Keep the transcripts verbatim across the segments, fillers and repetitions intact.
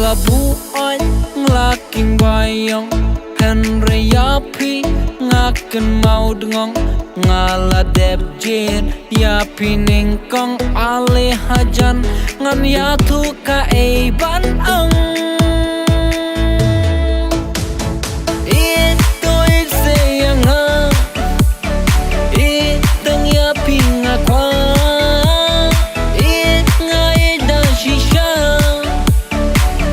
Abu oi nga la king baïong, hynrei ïa phi nga kynmaw dngong. Nga la dep jied ïa phi nyngkong, ale hajan ngan ïathuh kaei ban ong. Ïeit to ïeit se ïa nga, ïeit tang ïa phi nga kwah. Ïeit nga ïeit da shisha,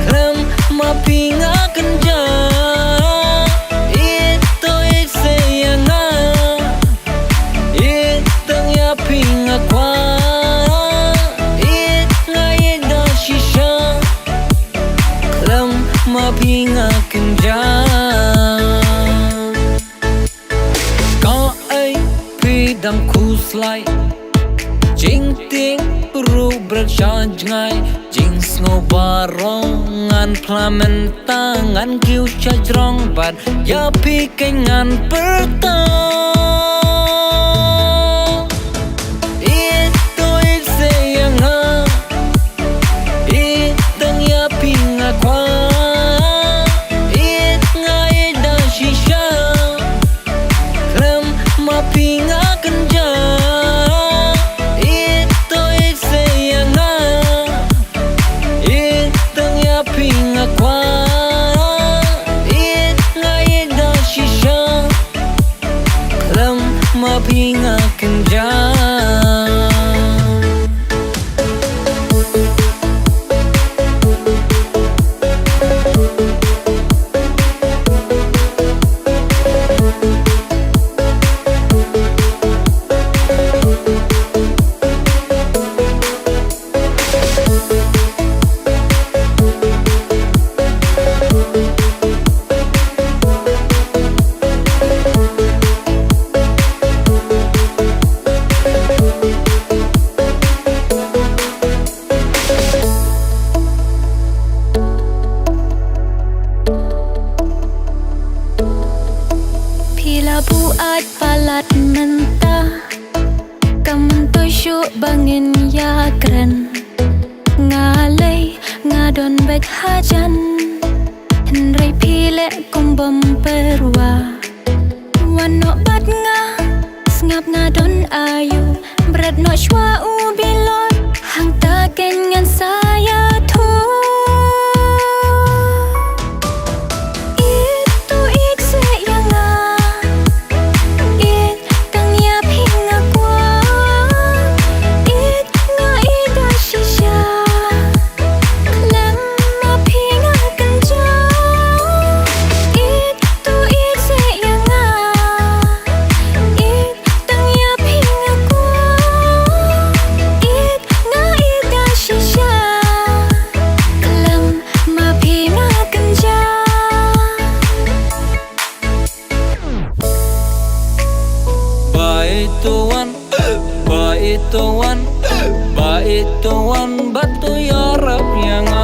khlem ma phi nga kynjah. Ïeit to ïeit se ïa nga, ïeit tang ïa phi nga kwah. Ïeit nga ïeit da shisha, khlem ma phi nga kynjah. Kaei phi dang khuslai, jingtieng ruh bret sha jngai. Jingsngew baroh ngan phla mynta, ngan kiew sha jrong bad ïa phi keiñ ngan pyrta. Ïeit to ïeit se ïa nga, ïeit tang ïa phi nga kwah. Ïeit nga ïeit da shisha, khlem ma phi nga kynjah. Ïeit to ïeit se ïa nga, ïeit tang ïa phi nga kwah. Ïeit nga ïeit da shisha, khlem ma phi nga kynjah. Phi la buaid palat mynta, kam myntoi shuh ba ngin ïakren. Nga lei nga don beit hajan, hynrei phi leh kum bym pyrwa. Wan noh bad nga, sngap nga don aïu, bret noh shuwa u bilor, hangta keiñ ngan sa ïathuh. Ïeit to ïeit se ïa nga, ïeit tang ïa phi nga kwah. Ïeit nga ïeit da shisha, khlem ma phi nga kynjah. Ïeit to ïeit se ïa nga, ïeit tang ïa phi nga kwah. Ïeit nga ïeit da shisha, khlem ma phi nga kynjah. Ba ïeit to wan, ba ïeit to wan, ba ïeit to wan, ba to ïarap ïa nga.